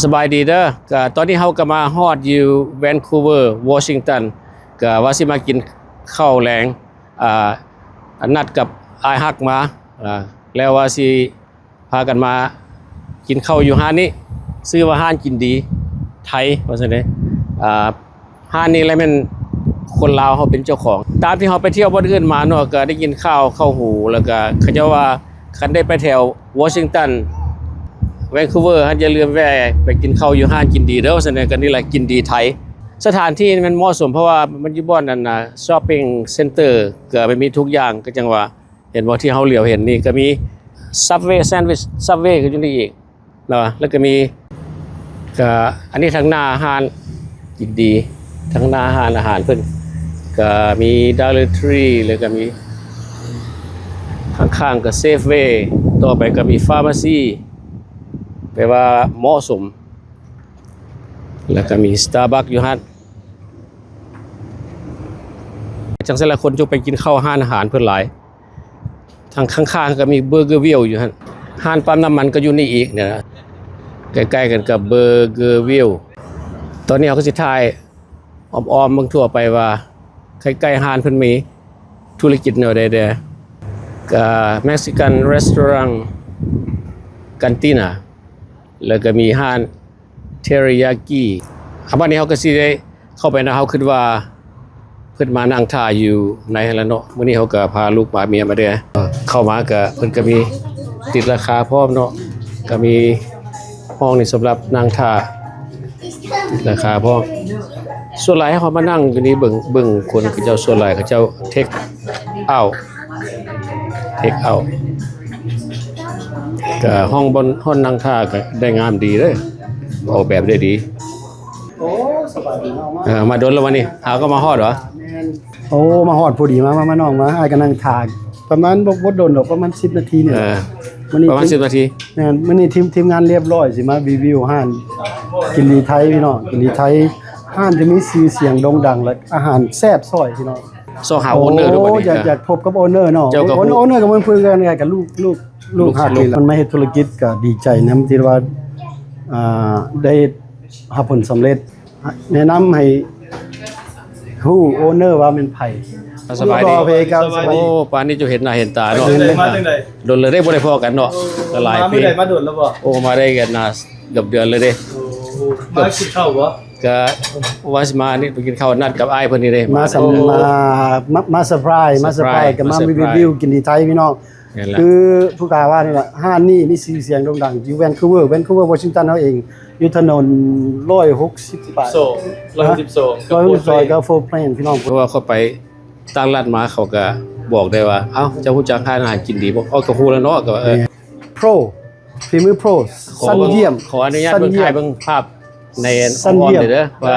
ສະບາຍດີເດີ ກະຕອນນີ້ເຮົາກະມາຮອດຢູ່ Vancouver Washington ກະວ່າຊິມາກິນເຂົ້າແລງ ອ່າ ນັດກັບອ້າຍຮັກມາ ອ່າ ແລ້ວວ່າຊິພາກັນມາກິນເຂົ້າຢູ່ຮ້ານນີ້ ຊື່ວ່າຮ້ານກິນດີໄທ ວ່າຊັ້ນເດ. ອ່າ ຮ້ານນີ້ແຫຼະແມ່ນຄົນລາວເຮົາເປັນເຈົ້າຂອງ. ຕາມທີ່ເຮົາໄປທ່ຽວບ່ອນອື່ນມາເນາະ ກະໄດ້ຍິນຂ່າວເຂົ້າຫູ ແລ້ວກະເຂົາເຈົ້າວ່າ ຄັນໄດ້ໄປແຖວ Washington Vancouver ຫັ້ນ ຢ່າລືມແວ່ະໄປກິນເຂົ້າຢູ່ຮ້ານກິນດີເດີ ວ່າຊັ້ນເດ. ກະນີ້ແຫຼະກິນດີໄທ ສະຖານທີ່ແມ່ນເໝາະສົມ ເພາະວ່າມັນຢູ່ບ່ອນນັ້ນນະ shopping center ກະແມ່ນມີທຸກຢ່າງ ກະຈັ່ງວ່າ ເຫັນບໍ່ ທີ່ເຮົາຫຼຽວເຫັນນີ້ ກະມີ Subway sandwich Subway ກະຢູ່ນີ້ອີກ ເນາະ ແລ້ວກະມີ ກະອັນນີ້ທາງໜ້າຮ້ານກິນດີ ທາງໜ້າຮ້ານອາຫານເພິ່ນ ກະມີ Dollar Tree ແລ້ວກະມີ ຂ້າງໆ ກະ Safeway ຕໍ່ໄປກະມີ Pharmacy ແປວ່າເໝາະສົມ ແລ້ວກະມີ Starbucks ຢູ່ຫັ້ນ. ຈັ່ງຊັ້ນລະຄົນຈຶ່ງໄປກິນເຂົ້າຮ້ານອາຫານເພິ່ນຫຼາຍ. ທາງຂ້າງໆ ກະມີ Burgerville ຢູ່ຫັ້ນ ຮ້ານປ້ຳນ້ຳມັນກະຢູ່ນີ້ອີກເນາະ ໃກ້ໆ ກັນກັບ Burgerville. ຕອນນີ້ເຮົາກະຊິຖ່າຍອ້ອມໆ ເບິ່ງທົ່ວໄປວ່າ ໃກ້ໆ ຮ້ານເພິ່ນມີທຸລະກິດແນວໃດແດ່ ກະ Mexican Restaurant Cantina ແລ້ວກະມີຮ້ານ Teriyaki. ອາ ບາດນີ້ເຮົາກະຊິໄດ້ເຂົ້າໄປນະ ເຮົາຄິດວ່າເພິ່ນມານັ່ງຖ້າຢູ່ໃນຫັ້ນລະເນາະ. ມື້ນີ້ເຮົາກະພາລູກພາເມຍມາແດ່ ເຂົ້າມາກະເພິ່ນກະມີຕິດລາຄາພ້ອມເນາະ ກະມີຫ້ອງນີ້ສຳລັບນັ່ງຖ້າ ຕິດລາຄາພ້ອມ. ສ່ວນຫຼາຍເຮົາມານັ່ງຢູ່ນີ້ ເບິ່ງ ເບິ່ງຄົນເຂົາເຈົ້າ ສ່ວນຫຼາຍເຂົາເຈົ້າ take out take out ກະຫ້ອງບ່ອນ ຫ້ອງນັ່ງຖ້າກະໄດ້ງາມດີເດີ ອອກແບບໄດ້ດີ. ໂອ້ ສະບາຍດີເນາະ ເອີ ມາດົນແລ້ວວະນີ້ ເຮົາກະມາຮອດຫວາ? ແມ່ນ ໂອ້ ມາຮອດພໍດີ ມາ ມາ ມານ້ອງມາ ອ້າຍກະນັ່ງຖ້າປະມານ ບໍ່ ບໍ່ດົນດອກ ປະມານສິບນາທີນີ້ ເອີ ປະມານສິບນາທີ. ແມ່ນ ມື້ນີ້ທີມ ທີມງານລຽບລ້ອຍ ຊິມາຣີວິວຮ້ານກິນດີໄທພີ່ນ້ອງ ກິນດີໄທ ຮ້ານທີ່ມີຊື່ສຽງໂດ່ງດັງ ແລະ ອາຫານແຊບຊອຍພີ່ນ້ອງ. ຊອກຫາໂອເນີ ໂອ້ ບໍ່ນີ້ ຢາກ ຢາກພົບກັບໂອເນີເນາະ. ເຈົ້າກະ ໂອ ໂອເນີກະເປັນເພື່ອນກັນ ກະລູກ ລູກ ລູກຮັກນີ້ແຫຼະ. ມັນມາເຮັດທຸລະກິດກະດີໃຈນຳ ທີ່ວ່າ ອ່າ ໄດ້ຮັບຜົນສຳເລັດ ແນະນຳໃຫ້ຮູ້ໂອເນີວ່າແມ່ນໃຜ. ສະບາຍດີ ໂອ້ ປານນີ້ເຈົ້າເຫັນໜ້າເຫັນຕາເນາະ. ເຫັນເລີຍ ມາຈັ່ງໃດ? ດົນແລ້ວເດ້ ບໍ່ໄດ້ພໍ້ກັນເນາະ ກະຫຼາຍປີ. ມາມື້ໃດ ມາດົນແລ້ວບໍ່? ໂອ້ ມາໄດ້ກັນນາ ເກືອບເດືອນເລີຍເດ້. ໂອ້ ມາກິນເຂົ້າບໍ່? ກະວ່າຊິມານີ້ ໄປກິນເຂົ້າ ນັດກັບອ້າຍເພິ່ນນີ້ເດ້. ມາສຳ ມາ ມາ ມາເຊີໄພຣສ໌ ມາເຊີໄພຣສ໌ ກະມາຣີວິວກິນດີໄທພີ່ນ້ອງ. ຄືຜູ້ກາວ່ານີ້ລະ ຮ້ານນີ້ມີຊື່ສຽງໂດ່ງດັງຢູ່ Vancouver Vancouver Washington ເຮົາເອງ ຢູ່ຖະໜົນຮ້ອຍຫົກສິບປາຍ ຮ້ອຍຫົກສິບສອງ ຮ້ອຍຫົກສິບສອງ ກັບ Fort Plains ພີ່ນ້ອງ. ເພາະວ່າຂ້ອຍໄປຕ່າງລັດມາ ເຂົາກະບອກໄດ້ວ່າ ເອົ້າ ເຈົ້າຮູ້ຈັກຮ້ານອາຫານກິນດີບໍ່? ເອົ້າ ກະຮູ້ແລ້ວເນາະ ກະວ່າ ເອີ ໂພຣ ຝີມືໂພຣ ຊັ້ນຢ້ຽມ. ຂໍອະນຸຍາດເບິ່ງ ຖ່າຍເບິ່ງພາບໃນຫ້ອງເດີ ວ່າ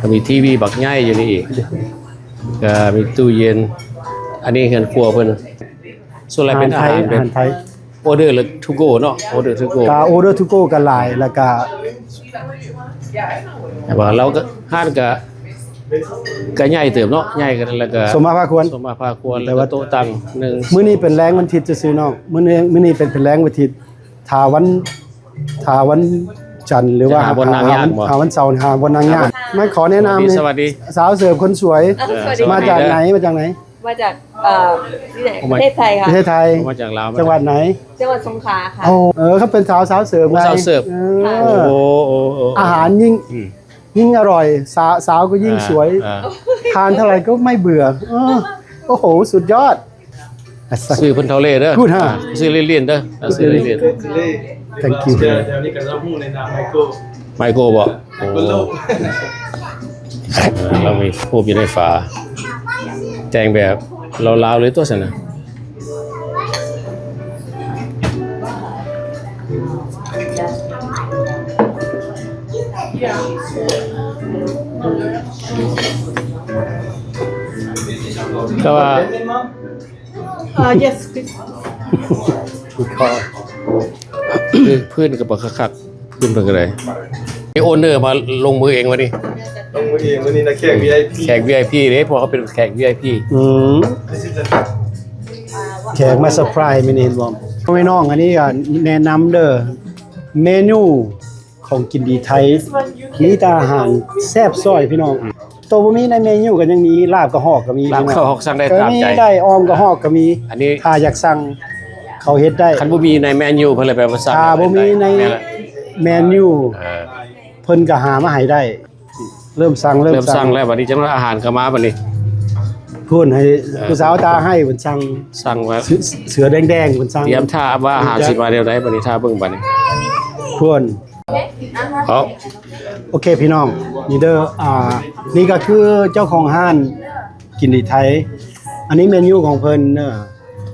ກະມີທີວີບັກໃຫຍ່ຢູ່ນີ້ອີກ ກະມີຕູ້ເຢັນ. ອັນນີ້ເຮືອນຄົວເພິ່ນ ສ່ວນຫຼາຍເປັນອາຫານ ອາຫານໄທ ເປັນ ອາຫານໄທ order to go ເນາະ order to go ກະ order to go ກະຫຼາຍ ແລ້ວກະ ແຕ່ວ່າລາວກະ ຮ້ານກະ ກະໃຫຍ່ເຕີບເນາະ ໃຫຍ່ກະ ແລ້ວກະສົມມາພາຄວນ ສົມມາພາຄວນ ແຕ່ວ່າໂຕະຕັ່ງໜຶ່ງ. ມື້ນີ້ເປັນແລງວັນທິດຊື່ໆ ນ້ອງ ມື້ນີ້ ມື້ນີ້ເປັນ ເປັນແລງວັນທິດ ຖ້າວັນ ຖ້າວັນຈັນ ຫຼືວ່າ ຈະຫາບ່ອນນັ່ງຍາກບໍ່? ຫາວັນເສົາ ຫາບ່ອນນັ່ງຍາກ. ມາຂໍແນະນຳ ສະຫວັດດີ ສະຫວັດດີ ສາວເສີບຄົນສວຍ ເອີ ສະຫວັດດີ ມາຈາກໃນ? ມາຈາກໃນ? ມາຈາກ ເອີ ທີ່ໄຫນ? ປະເທດໄທ ປະເທດໄທ. ມາຈາກລາວ ຈັງຫວັດໃນ? ຈັງຫວັດສົງຂາຄ່ະ. ໂອ້ ເອີ ເຂົາເປັນສາວ ສາວເສີບ ໂອ້ ສາວເສີບ. ເອີ ໂອ້ ໂອ້ ອາຫານຍິ່ງ ອືມ ຍິ່ງອະຮ່ອຍ ສາວ ສາວກະຍິ່ງສວຍ ອ່າ ອ່າ ທານເທົ່າໃດກະໄມ່ເບື່ອ. ເອີ ໂອ້ໂຫ ສຸດຍອດ. ຊື່ເພິ່ນເທົ່າເລ່ເດີ ກູດຮະ ອ່າ ຊື່ຫຼິ້ນໆ ເດີ ອ່າ ຊື່ຫຼິ້ນໆ. Thank you. ແຖວນີ້ກະເຈົ້າຮູ້ໃນນາມໄມໂກ ໄມໂກບໍ? ໂອ້ ລາວມີຮູບຢູ່ໃນຝາ ແຕ່ງແບບລາວໆ ເລີຍຕົວະຊັ້ນນະ. ແຕ່ວ່າ Uh, yes, please. ຄືພື້ນກະບໍ່ຄັກໆ ພື້ນເພິ່ນກະໄດ້ ມີໂອເນີມາລົງມືເອງວະນີ້ ລົງມືເອງມື້ນີ້ນະ ແຂກ ວີໄອພີ ແຂກ ວີໄອພີ ເດ້ ເພາະເຮົາເປັນແຂກ ວີໄອພີ. ອືມ ແຂກມາເຊີໄພຣສ໌ມື້ນີ້ ເຫັນບໍ່ ພີ່ນ້ອງ. ອັນນີ້ກະແນະນຳເດີ ເມນູ ຂອງກິນດີໄທ ມີແຕ່ອາຫານແຊບຊ້ອຍພີ່ນ້ອງ. ໂຕບໍ່ມີໃນເມນູກໍຍັງມີ ລາບກະຮອກກໍມີ ລາບກະຮອກສັ່ງໄດ້ຕາມໃຈ ກໍມີ ໄດ້ ອອມກະຮອກກໍມີ. ອັນນີ້ ຖ້າຢາກສັ່ງ ເຂົາເຮັດໄດ້. ຄັນບໍ່ມີໃນເມນູ ເພິ່ນເລີຍແປວ່າສັ່ງ ຖ້າບໍ່ມີໃນ ແມ່ນລະ ເມນູ ເອີ ເພິ່ນກໍຫາມາໃຫ້ໄດ້. ເລີ່ມສັ່ງ ເລີ່ມ ເລີ່ມສັ່ງ ສັ່ງແລ້ວ. ບັດນີ້ຈັກໜ້ອຍອາຫານກໍມາບັດນີ້. ພຸ້ນ ໃຫ້ ເອີ ຜູ້ສາວຕາໄຮ້ເພິ່ນສັ່ງ ສັ່ງວ່າ ເສືອ ເສືອແດງໆ ເພິ່ນສັ່ງ. ຕຽມຖ້າວ່າອາຫານຊິມາແນວໃດບັດນີ້ ຖ້າເບິ່ງບັດນີ້ ພຸ້ນ. ເອົາ ໂອເຄພີ່ນ້ອງ ນີ້ເດີ ອ່າ ນີ້ກໍຄືເຈົ້າຂອງຮ້ານກິນດີໄທ. ອັນນີ້ເມນູຂອງເພິ່ນເດີ.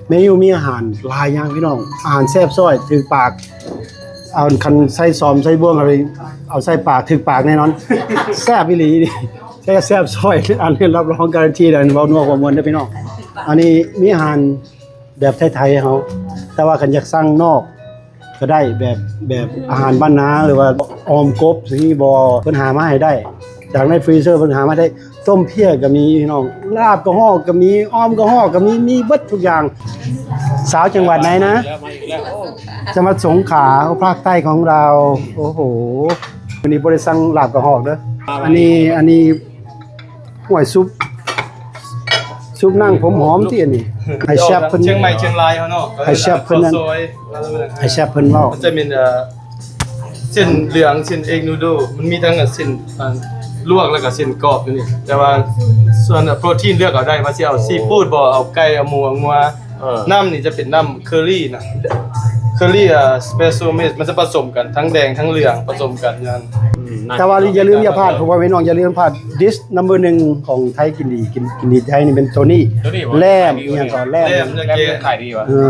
ເມນູມີອາຫານຫຼາຍຢ່າງພີ່ນ້ອງ ອາຫານແຊບຊ້ອຍຖືກປາກ. ເອົາ ຄັນໃສ່ຊ້ອນໃສ່ບ່ວງ ເອົາ ເອົາໃສ່ປາກຖືກປາກແນ່ນອນ. ແຊບອີ່ຫຼີ ແຊບຊ້ອຍ ອັນນີ້ຮັບຮອງກາຣັນຕີ ອັນເວົ້ານົວເວົ້າມ່ວນເດີພີ່ນ້ອງ. ອັນນີ້ມີອາຫານແບບໄທໆເຮົາ ແຕ່ວ່າຄັນຢາກສັ່ງນອກ ກໍໄດ້ ແບບ ແບບອາຫານບ້ານນາ ຫຼືວ່າອອມກົບ ຊິມີບໍ່ ເພິ່ນຫາມາໃຫ້ໄດ້. ຈາກໃນຟຣີເຊີເພິ່ນຫາມາໄດ້. ຕົ້ມເພຍກໍມີພີ່ນ້ອງ ລາບກະຮອກກໍມີ ອອມກະຮອກກໍມີ ມີເບິດທຸກຢ່າງ. ສາວຈັງຫວັດໃດນະ? ຈັງຫວັດສົງຂາ ພາກໃຕ້ຂອງລາວ. ໂອ້ໂຫ ມື້ນີ້ບໍ່ໄດ້ສັ່ງລາບກະຮອກເດີ. ອັນນີ້ ອັນນີ້ ຫ້ວຍ ຊຸບ ຊຸບນາງຜົມຫອມຕິອັນນີ້. ໃຫ້ເຊຟເພິ່ນ ຊຽງໃໝ່ ຊຽງລາຍເຮົາເນາະ ໃຫ້ເຊຟເພິ່ນນັ້ນ ເຂົ້າຊອຍ ໃຫ້ເຊຟເພິ່ນເວົ້າ. ມັນຈະມີ ເອີ ເສັ້ນເຫຼືອງ ເສັ້ນເອກນູໂດ ມັນມີທັງເສັ້ນ ອັນ ລວກ ແລ້ວກໍເສັ້ນກອບຢູ່ນີ້. ແຕ່ວ່າສ່ວນໂປຣຕີນເລືອກເອົາໄດ້ວ່າຊິເອົາຊີຟູດບໍ່ ເອົາໄກ່ ເອົາໝູ ເອົາງົວ. ເອີ ນ້ຳນີ້ຈະເປັນນ້ຳເຄີຣີນະ ເຄີຣີ ອ່າ ສະເປເຊຍເມດ ມັນຈະປະສົມກັນ ທັງແດງທັງເຫຼືອງປະສົມກັນ. ອືມ ແຕ່ວ່າຢ່າລືມ ຢ່າພາດ ພໍ່ແມ່ພີ່ນ້ອງ ຢ່າລືມພາດ ດິສນຳເບີໜຶ່ງຂອງໄທກິນດີ ກິນ ກິນດີໄທນີ້ເປັນໂຕນີ້ ໂຕນີ້ບໍ່? ແລມ ອີ່ຫຍັງກໍແລມ ແລມ ແລມຂາຍດີຫວາ? ເອີ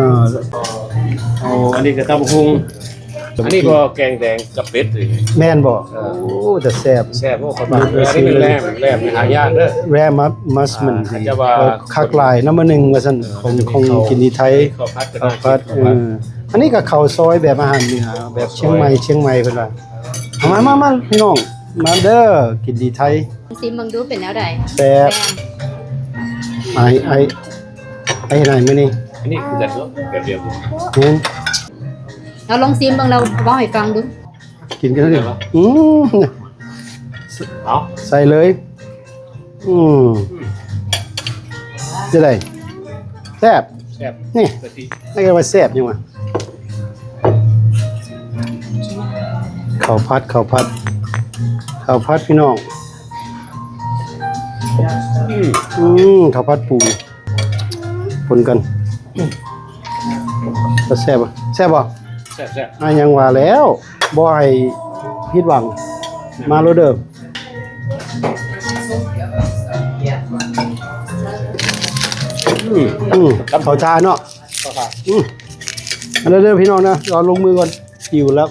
ໂອ້ ອັນນີ້ກໍຕຳບັກຫຸ່ງ ອັນນີ້ກໍແກງແດງກັບເປັດ. ແມ່ນບໍ່? ເອີ ໂອ້ ແຕ່ແຊບ ແຊບ. ໂອ້ ເຂົາວ່າ ເອີ ອັນນີ້ແມ່ນແລມ ແລມນີ້ຫາຍາກເດີ ແລມມັສມັນ ອ່າ ຈະວ່າ ເອີ ຄັກຫຼາຍ ນຳເບີໜຶ່ງວ່າຊັ້ນ ເອີ ຂອງ ຂອງກິນດີໄທ. ເຂົ້າຜັດ ເຂົ້າຜັດ ເອີ ອັນນີ້ກໍເຂົ້າຊອຍແບບອາຫານເໜືອ ແບບຊຽງໃໝ່ ຊຽງໃໝ່ເພິ່ນວ່າ. ເອົາມາ ມາ ມາ ພີ່ນ້ອງ ມາເດີ ກິນດີໄທ. ຊິມເບິ່ງດູເປັນແນວໃດ? ແຊບ. ອ້າຍ ອ້າຍ ອ້າຍເຮັດໃຫ້ມື້ນີ້ ອັນນີ້ຄືກັນເນາະ ແບບດຽວ ແມ່ນ. ເອົາລອງຊິມເບິ່ງ ແລ້ວເວົ້າໃຫ້ຟັງດູ. ກິນກັນເລີຍ. ອືມ ເອົາ ໃສ່ເລີຍ. ອືມ ຈັ່ງໃດ? ແຊບ ແຊບ ນີ້ ກະທິ ໃຫ້ວ່າແຊບຫຍັງວະ? ເຂົ້າຜັດ ເຂົ້າຜັດ ເຂົ້າຜັດ ພີ່ນ້ອງ. ອືມ ເຂົ້າຜັດປູ ຄົນກັນ. ແຊບບໍ່? ແຊບບໍ່? ແຊບໆ. ອ່າ ຍັງວ່າແລ້ວ ບໍ່ໃຫ້ຜິດຫວັງ ມາໂລດເດີ. ອືມ ອືມ ເຂົ້າທ່າເນາະ. ເຂົ້າທ່າ. ອືມ ມາເດີພີ່ນ້ອງນະ ລອງລົງມືກ່ອນ. ຫິວແລ້ວ.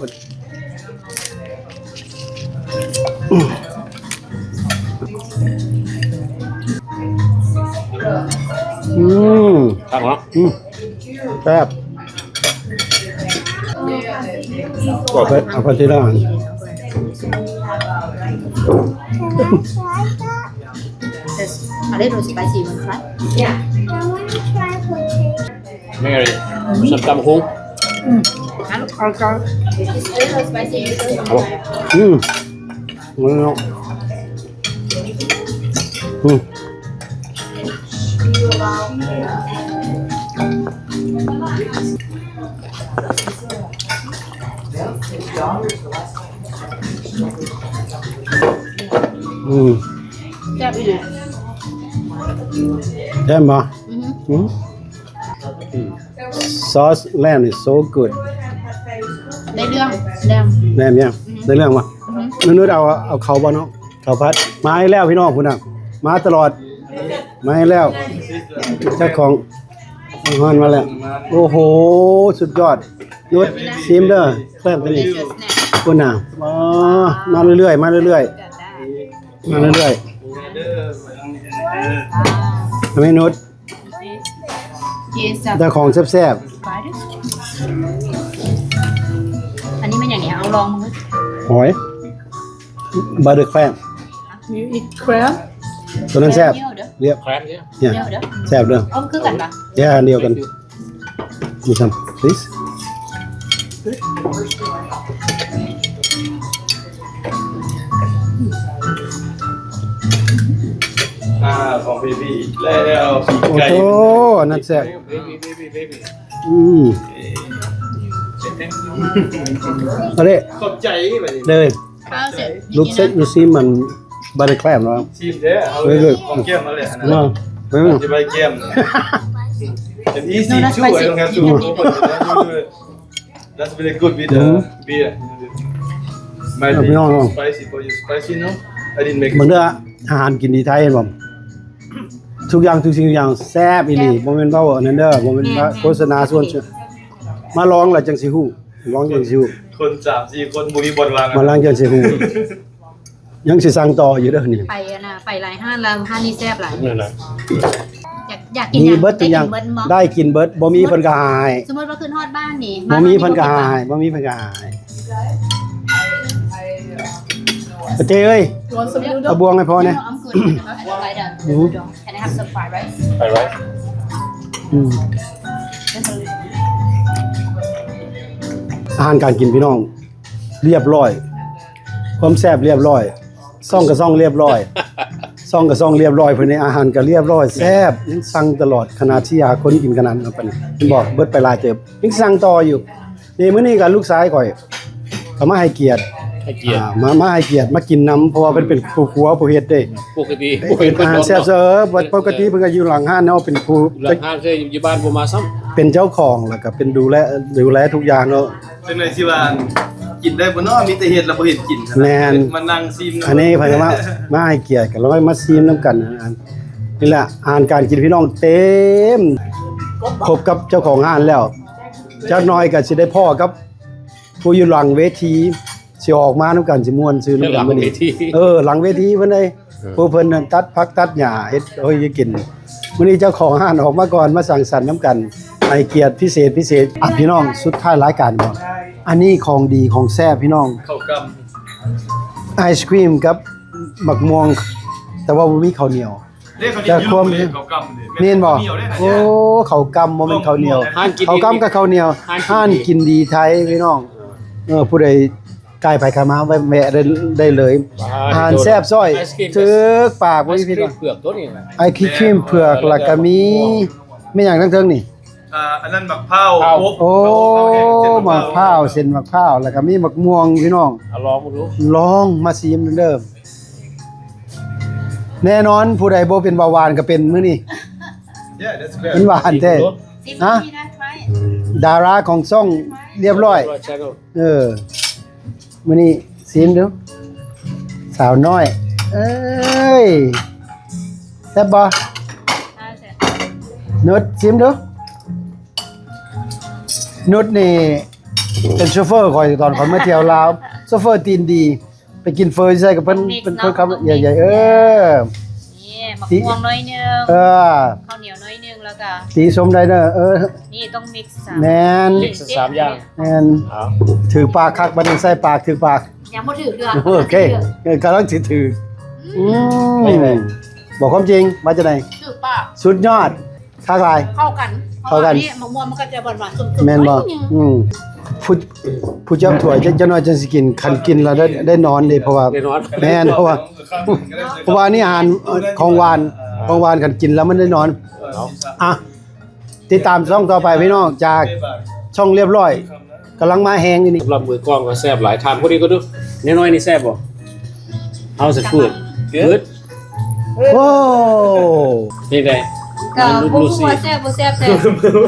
ອືມ ຄັກເນາະ. ອືມ ແຊບ. ເອົາໄປ ເອົາໄປທີລະອັນ. A little spicy one, right? Yeah. I wanna try potato. Mary, ເອົາຕຳບັກຫຸ່ງ. ອືມ ເອົາ ເອົາ ເອົາ. ອືມ ເອົາເນາະ. ອືມ ອືມ ແຊບອີ່ຫຼີ. ແຊບບໍ່? ອືຮຶ ອືມ. Sauce lamb is so good. ໄດ້ເລື່ອງ ແລມ ແລມຫຍັງ? ອືຮຶ ໄດ້ເລື່ອງບໍ່? ອືຮຶ ນຸດໆ ເອົາ ເອົາເຂົ້າບໍ່ເນາະ? ເຂົ້າຜັດ ມາອີກແລ້ວພີ່ນ້ອງ ພຸ້ນນະ ມາຕະຫຼອດ ມາອີກແລ້ວ ເຈົ້າຂອງອາຫານມາແລ້ວ. ໂອ້ໂຫ ສຸດຍອດ. ນຸດ ຊິມເດີ ແຊບຕົວນີ້. ພຸ້ນນະ ອໍ ມາເລື້ອຍໆ ມາເລື້ອຍໆ ມາເລື້ອຍໆ ເມນູ. ເຈົ້າຂອງແຊບໆ. ອັນນີ້ແມ່ນຫຍັງນີ້? ເອົາລອງເບິ່ງ. ຫອຍ butter crab. You eat crab? ຕົວນັ້ນແຊບ. ເນຍ crab ເນຍ ແຊບເດີ. ເອົາຄືກັນປະ? ເນຍ ອັນດຽວກັນ. This one, please. ອືມ ອືມ. Baby ແລ້ວ ໂອ້ໂຫ ອັນນັ້ນແຊບ Baby baby baby ອືມ ເອົາເດ້ ຂອບໃຈບັດນີ້ ເດີ ລູກເຊັກ ລູກຊີມມັນບໍ່ໄດ້ແຄມເນາະ ຊີມແທ້ ເອົາເລີຍ ຂອງແກ້ມມາແລ້ວນະ ເນາະ ເອີ ຊິໄປແກ້ມ It's easy too, I don't have to open it. That's really good with the beer. Might be spicy for you. Spicy, no? I didn't make it. ເບິ່ງເດີ ອາຫານກິນດີໄທເຫັນບໍ່? ທຸກຢ່າງ ທຸກສິ່ງທຸກຢ່າງແຊບອີ່ຫຼີ ບໍ່ແມ່ນເວົ້າອັນນັ້ນເດີ ບໍ່ແມ່ນວ່າໂຄສະນາຊວນ ມາລອງແລ້ວຈັ່ງຊິຮູ້ ລອງຈັ່ງຊິຮູ້ ຄົນສາມສີ່ຄົນບໍ່ມີບ່ອນວ່າງ ມາລອງຈັ່ງຊິຮູ້ ຍັງຊິສັ່ງຕໍ່ຢູ່ເດີນີ້ ໄປອັນນ່າ ໄປຫຼາຍຮ້ານແລ້ວ ຮ້ານນີ້ແຊບຫຼາຍ ນັ້ນລະ ຢາກ ຢາກກິນຫຍັງ ມີເບິດທຸກຢ່າງ ໄດ້ກິນເບິດ ບໍ່ມີເພິ່ນກໍໃຫ້ ສົມມຸດວ່າຂຶ້ນຮອດບ້ານນີ້ ບໍ່ມີເພິ່ນກໍໃຫ້ ບໍ່ມີເພິ່ນກໍໃຫ້ ປາເຕ້ເອີຍ ເອົາບ່ວງໃຫ້ພໍ່ແດ່ Can I have some fried rice? Fried rice. ອືມ ອາຫານການກິນພີ່ນ້ອງ ລຽບຮ້ອຍ ຄວາມແຊບລຽບຮ້ອຍ ຊ່ອງກະຊ່ອງລຽບຮ້ອຍ ຊ່ອງກະຊ່ອງລຽບຮ້ອຍ ເພິ່ນໃນອາຫານກະລຽບຮ້ອຍ ແຊບ ຍັງສັ່ງຕະຫຼອດ ຂະໜາດສີ່ຫ້າຄົນກິນຂະໜາດນັ້ນປານນີ້ ເຫັນບໍ່ ເບິດໄປຫຼາຍເຕີບ ຍັງສັ່ງຕໍ່ຢູ່ ນີ້ມື້ນີ້ກະລູກຊາຍຂ້ອຍ ເຂົາມາໃຫ້ກຽດ ໃຫ້ກຽດ ອ່າ ມາ ມາໃຫ້ກຽດ ມາກິນນຳ ເພາະວ່າເພິ່ນເປັນຜູ້ຄົວຜູ້ເຮັດເດ້ ປົກກະຕິ ເຮັດອາຫານແຊບເສີບ ປົກກະຕິເພິ່ນກໍຢູ່ຫຼັງຮ້ານເນາະ ເປັນຜູ້ ຫຼັງຮ້ານ ຄືຢູ່ບ້ານບໍ່ມາຊ້ຳ ເປັນເຈົ້າຂອງ ແລ້ວກໍເປັນດູແລ ດູແລທຸກຢ່າງເນາະ ຈັ່ງໃດຊິວ່າກິນໄດ້ບໍ່ເນາະ ມີແຕ່ເຮັດແລ້ວບໍ່ເຫັນກິນ ແມ່ນ ມານັ່ງຊີມ ອັນນີ້ເພິ່ນກໍມາ ມາໃຫ້ກຽດກັນ ແລ້ວມາຊີມນຳກັນ ອັນນີ້ແຫຼະ ອາຫານການກິນພີ່ນ້ອງເຕັມ ຄົບກັບເຈົ້າຂອງຮ້ານແລ້ວ ຈັກໜ່ອຍກໍຊິໄດ້ພໍ້ກັບຜູ້ຢູ່ຫຼັງເວທີ ຊິອອກມານຳກັນ ຊິມ່ວນຊື່ນຳກັນມື້ນີ້ ເອີ ຫຼັງເວທີເພິ່ນເດ້ ເອີ ຜູ້ເພິ່ນນັ້ນຕັດຜັກຕັດຫຍ້າເຮັດ ໂອ້ຍ ກິນ ມື້ນີ້ເຈົ້າຂອງຮ້ານອອກມາກ່ອນ ມາສັງສັນນຳກັນ ໃຫ້ກຽດພິເສດພິເສດ ອ່ະ ພີ່ນ້ອງ ສຸດທ້າຍລາຍການບໍ່ ອັນນີ້ຂອງດີຂອງແຊບພີ່ນ້ອງ ເຂົ້າກ່ຳ ໄອສະຄຣີມກັບໝາກມ່ວງ ແຕ່ວ່າບໍ່ມີເຂົ້າໜຽວ ເດ້ ເຂົາຈະຄວາມ ເຂົ້າກ່ຳເດ້ ແມ່ນບໍ່? ໂອ້ ເຂົ້າກ່ຳບໍ່ແມ່ນເຂົ້າໜຽວ ເຂົ້າກ່ຳກັບເຂົ້າໜຽວ ຮ້ານກິນດີໄທພີ່ນ້ອງ ເອີ ຜູ້ໃດ ກາຍໄປກາຍມາແວະໄດ້ ໄດ້ເລີຍ ອາຫານແຊບຊ້ອຍ ຖືກປາກບໍ່ມີຜິດຫວັງ ໄອສະຄຣີມເຜືອກ ແລ້ວກໍມີ ແມ່ນຫຍັງທາງເທິງນີ້? ອ່າ ອັນນັ້ນໝາກພ້າວ ໂອ້ ໝາກພ້າວ ເສັ້ນໝາກພ້າວ ແລ້ວກໍມີໝາກມ່ວງພີ່ນ້ອງ ລອງເບິ່ງດູ ລອງມາຊີມເດີ ແນ່ນອນ ຜູ້ໃດບໍ່ເປັນເບົາຫວານກໍເປັນມື້ນີ້ ເປັນຫວານແທ້ ຮະ ດາລາຂອງຊ່ອງລຽບຮ້ອຍ ເອີ ມື້ນີ້ຊີມດູ ສາວນ້ອຍ ເອີຍ ແຊບບໍ່? ນຸດຊີມດູ ນຸດນີ້ເປັນໂຊເຟີຂ້ອຍ ຕອນຂ້ອຍມາທ່ຽວລາວ ໂຊເຟີຕີນດີ ໄປກິນເຝີຢູ່ໃສກັບເພິ່ນ ເປັນຄົນຄຳໃຫຍ່ໆ ເອີ ນີ້ໝາກມ່ວງໜ້ອຍໜຶ່ງ ເອີ ເຂົ້າໜຽວໜ້ອຍໜຶ່ງ ແລ້ວກໍ ຕີຊົມໄດ້ເດີ ເອີ ນີ້ຕ້ອງມິກ ແມ່ນ ມິກສາມຢ່າງ ແມ່ນ ຖືກປາກຄັກ ບັດນີ້ໃສ່ປາກຖືກປາກ ຍັງບໍ່ຖືກເທື່ອ ໂອເຄ ເອີ ກຳລັງຊິຖືກ ອືມ ອືມ ໄປໄປ ບອກຄວາມຈິງ ວ່າຈັ່ງໃດ? ຖືກປາກ ສຸດຍອດ ຄັກຫຼາຍ ເຂົ້າກັນ ເຂົ້າກັນ ເພາະວ່າອັນນີ້ໝາກມ່ວງມັນກໍຈະຫວານໆ ສົ້ມໆ ແມ່ນບໍ່? ໜ້ອຍໜຶ່ງ ອືມ ຜູ້ ຜູ້ຈັບຖ້ວຍ ຈັກໜ້ອຍຈັ່ງຊິກິນ ຄັນກິນແລ້ວໄດ້ ໄດ້ນອນເດ້ ເພາະວ່າ ໄດ້ນອນ ແມ່ນ ເພາະວ່າ ເພາະວ່າອັນນີ້ອາຫານ ເອີ ຂອງຫວານ ຂອງຫວານ ຄັນກິນແລ້ວມັນໄດ້ນອນ ເອົາ ອ່ະ ຕິດຕາມຊ່ອງຕໍ່ໄປພີ່ນ້ອງ ຈາກຊ່ອງລຽບຮ້ອຍ ກຳລັງມາແຮງຢູ່ນີ້ ສຳລັບມື້ກ່ອນກໍແຊບຫຼາຍ ຖາມຜູ້ນີ້ກໍດູ ນ້ອຍໆນີ້ແຊບບໍ່? How's the food? Good? ໂອ້ ເປັນໃດ? ກໍບໍ່ຮູ້ວ່າແຊບບໍ່ແຊບ ແຕ່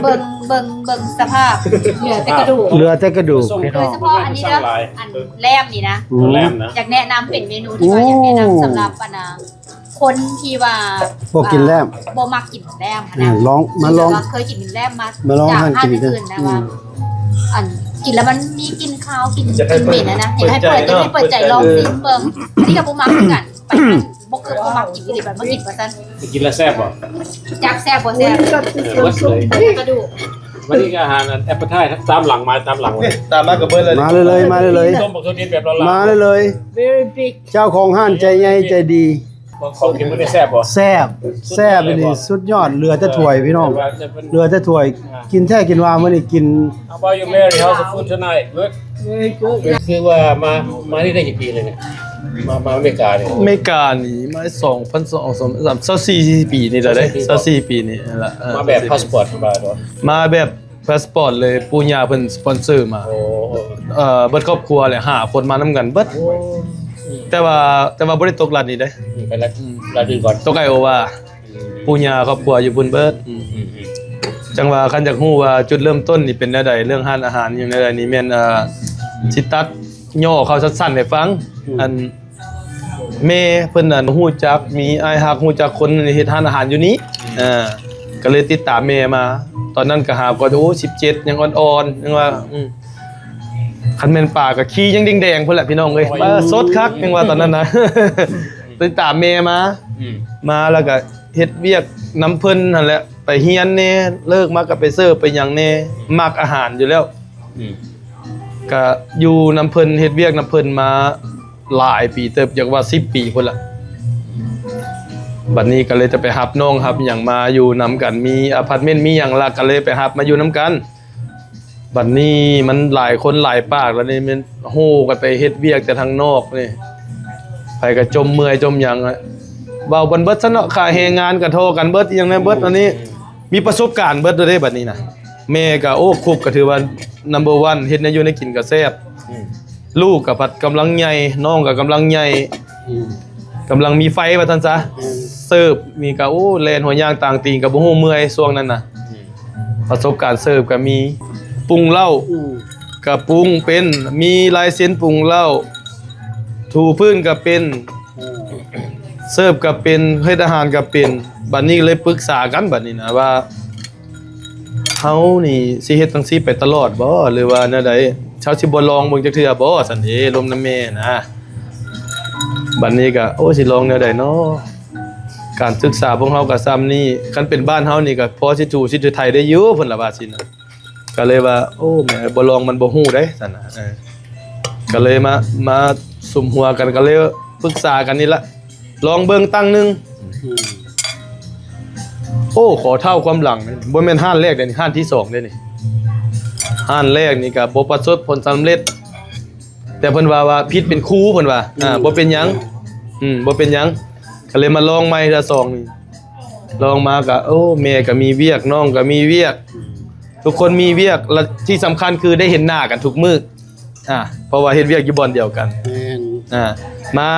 ເບິ່ງ ເບິ່ງ ເບິ່ງສະພາບ ເຫຼືອແຕ່ກະດູກ ເຫຼືອແຕ່ກະດູກ ໂດຍສະເພາະອັນນີ້ເດີ ອັນແລມນີ້ນະ ອືມ ແລມນະ ຢາກແນະນຳ ເປັນເມນູທີ່ວ່າຢາກແນະນຳ ສຳລັບອັນນ່າ ຄົນທີ່ວ່າບໍ່ກິນແລມ ບໍ່ມັກກິນແລມ ເອີ ນະ ລອງ ມາລອງ ທີ່ແບບວ່າເຄີຍກິນແລມມາ ມາລອງ ຈາກຮ້ານອື່ນນະ ອືມ ວ່າ ອັນ ກິນແລ້ວມັນມີກິ່ນຄາວ ກິ່ນ ກິ່ນເໝັນນະ ຢາກໃຫ້ເປີດໃຈ ຢາກໃຫ້ເປີດໃຈລອງຊີມເບິ່ງ ອັນນີ້ກໍບໍ່ມັກຄືກັນ ໄປຮ້ານບໍ່ເຄີຍ ບໍ່ມັກກິນອີ່ຫຼີ ບັດມາກິນວ່າຊັ້ນ ກິນແລ້ວແຊບບໍ່? ຈັກແຊບບໍ່ແຊບ ເອີ ເບິດເລີຍ ກະດູກ ວັນນີ້ກໍອາຫານ appetizer ຕາມຫຼັງມາ ຕາມຫຼັງມາ ນີ້ ຕາມມາກໍເບິດເລີຍ ມາເລີຍໆ ມາເລີຍໆ ຕົ້ມບັກໂທດເດັດແບບລາວໆ ມາເລີຍໆ Very big ເຈົ້າຂອງຮ້ານໃຈໃຫຍ່ໃຈດີ ຂອງກິນມື້ນີ້ແຊບບໍ່? ແຊບ ແຊບອີ່ຫຼີ ສຸດຍອດ ເຫຼືອແຕ່ຖ້ວຍພີ່ນ້ອງ ເຫຼືອແຕ່ຖ້ວຍ ກິນແທ້ກິນວ່າມື້ນີ້ກິນ How about you, Mary? How's the food tonight? Good? Very good. ຄືວ່າມາ ມານີ້ໄດ້ຈັກປີແລ້ວນີ້? ມາ ມາອາເມລິການີ້ ອາເມລິການີ້ມາສອງພັນສອງ ສອງພັນສາມ ຊາວສີ່ປີນີ້ແຫຼະເດ້ ຊາວສີ່ປີນີ້ແຫຼະ ເອີ ມາແບບພາສປອດທຳມະດາບໍ່? ມາແບບພາສປອດເລີຍ ປູ່ຍ່າເພິ່ນສະປອນເຊີມາ ໂອ້ ເອີ ເບິດຄອບຄົວແຫຼະ ຫ້າຄົນມານຳກັນເບິດ ໂອ້ ແຕ່ວ່າ ແຕ່ວ່າບໍ່ໄດ້ຕົກລັດນີ້ເດ້ ອືມ ໄປລັດ ອືມ ລັດອື່ນກ່ອນ ຕົກໄອໂອວາ ອືມ ປູ່ຍ່າຄອບຄົວຢູ່ພຸ້ນເບິດ ອືມ ອືມ ອືມ ຈັ່ງວ່າຄັນຢາກຮູ້ວ່າຈຸດເລີ່ມຕົ້ນນີ້ເປັນແນວໃດ ເລື່ອງຮ້ານອາຫານຫຍັງແນວໃດນີ້ແມ່ນ ເອີ ຊິຕັດຫຍໍ້ເຂົ້າສັ້ນໆໃຫ້ຟັງ ອືມ ອັນ ແມ່ເພິ່ນນັ້ນຮູ້ຈັກ ມີອ້າຍຮັກຮູ້ຈັກຄົນເຮັດຮ້ານອາຫານຢູ່ນີ້ ອືມ ເອີ ກໍເລີຍຕິດຕາມແມ່ມາ ຕອນນັ້ນກໍຫາກໍ ໂອ້ ສິບເຈັດ ຍັງອ່ອນໆ ຍັງວ່າ ອືມ ອືມ ຄັນແມ່ນປາກໍຂີ້ຍັງແດງໆພຸ້ນແຫຼະພີ່ນ້ອງເອີຍ ໂອ້ຍ ປາສົດຄັກ ຍັງວ່າຕອນນັ້ນນະ ຕິດຕາມແມ່ມາ ອືມ ມາແລ້ວກໍເຮັດວຽກນຳເພິ່ນຫັ້ນແຫຼະ ໄປຮຽນແດ່ ເລີກມາກໍໄປເສີບໄປຫຍັງແດ່ ມັກອາຫານຢູ່ແລ້ວ ອືມ ກະຢູ່ນຳເພິ່ນ ເຮັດວຽກນຳເພິ່ນມາຫຼາຍປີເຕີບ ຢາກວ່າສິບປີພຸ້ນລະ ບັດນີ້ກໍເລີຍຈະໄປຮັບນ້ອງຮັບຫຍັງມາຢູ່ນຳກັນ ມີອາພາດເມັນມີຫຍັງລະ ກໍເລີຍໄປຮັບມາຢູ່ນຳກັນ ບັດນີ້ມັນຫຼາຍຄົນຫຼາຍປາກລະນີ້ ແມ່ນໂຫກັນໄປເຮັດວຽກແຕ່ທາງນອກນີ້ ໃຜກໍຈົ່ມເມື່ອຍຈົ່ມຫຍັງ ເວົ້າກັນເບິດຊັ້ນເນາະ ຄ່າແຮງງານກໍທໍ່ກັນເບິດ ອີ່ຫຍັງແນວເບິດ ອືມ ອັນນີ້ ມີປະສົບການເບິດເດ້ບັດນີ້ນະ ແມ່ກໍ ໂອ້ ຄຸກກໍຖືວ່ານຳເບີວັນ ເຮັດແນວຢູ່ແນວກິນກໍແຊບ ອືມ ລູກກໍພັດກຳລັງໃຫຍ່ ນ້ອງກໍກຳລັງໃຫຍ່ ອືມ ກຳລັງມີໄຟວ່າຊັ້ນຊະ ອືມ ເສີບນີ້ກໍ ໂອ້ ແລ່ນຫົວຍ່າງຕ່າງຕີນກໍບໍ່ຮູ້ເມື່ອຍຊ່ວງນັ້ນນະ ອືມ ປະສົບການເສີບກໍມີ ປຸງເຫຼົ້າ ອືມ ກໍປຸງເປັນ ມີລາຍເຊັນປຸງເຫຼົ້າ ຖູພື້ນກໍເປັນ ເອີ ເສີບກໍເປັນ ເຮັດອາຫານກໍເປັນ ບັດນີ້ເລີຍປຶກສາກັນບັດນີ້ນະວ່າ ເຮົານີ້ຊິເຮັດຈັ່ງຊີ້ໄປຕະຫຼອດບໍ່ ຫຼືວ່າແນວໃດ ເຮົາຊິບໍ່ລອງເບິ່ງຈັກເທື່ອບໍ່ ຊັ້ນເດ້ ລົມນຳແມ່ນະ ບັດນີ້ກໍ ໂອ້ ຊິລອງແນວໃດເນາະ ການສຶກສາພວກເຮົາກໍຊ່ຳນີ້ ຄັນເປັນບ້ານເຮົານີ້ກໍພໍຊິຖູຊິໄຖໄດ້ຢູ່ ເພິ່ນລະວ່າຊີ້ນະ ກໍເລີຍວ່າ ໂອ້ ແມ່ ບໍ່ລອງມັນບໍ່ຮູ້ເດ້ ຊັ້ນນະ ເອີ ກໍເລີຍມາ ມາສຸມຫົວກັນ ກໍເລີຍປຶກສາກັນນີ້ລະ ລອງເບິ່ງຕັ້ງໜຶ່ງ ອືມ ໂອ້ ຂໍເລົ່າຄວາມຫຼັງ ບໍ່ແມ່ນຮ້ານແລກເດ້ນີ້ ຮ້ານທີສອງເດ້ນີ້ ຮ້ານແລກນີ້ກໍບໍ່ປະສົບຜົນສຳເລັດ ແຕ່ເພິ່ນວ່າ ວ່າຜິດເປັນຄູ ເພິ່ນວ່າ ອືມ ອ່າ ບໍ່ເປັນຫຍັງ ອືມ ບໍ່ເປັນຫຍັງ ກໍເລີຍມາລອງໃໝ່ເທື່ອສອງນີ້ ລອງມາກໍ ໂອ້ ແມ່ກໍມີວຽກ ນ້ອງກໍມີວຽກ ອືມ ທຸກຄົນມີວຽກ ແລະ ທີ່ສຳຄັນຄືໄດ້ເຫັນໜ້າກັນທຸກມື້ ອ່າ ເພາະວ່າເຮັດວຽກຢູ່ບ່ອນດຽວກັນ ແມ່ນ ອ່າ ມາ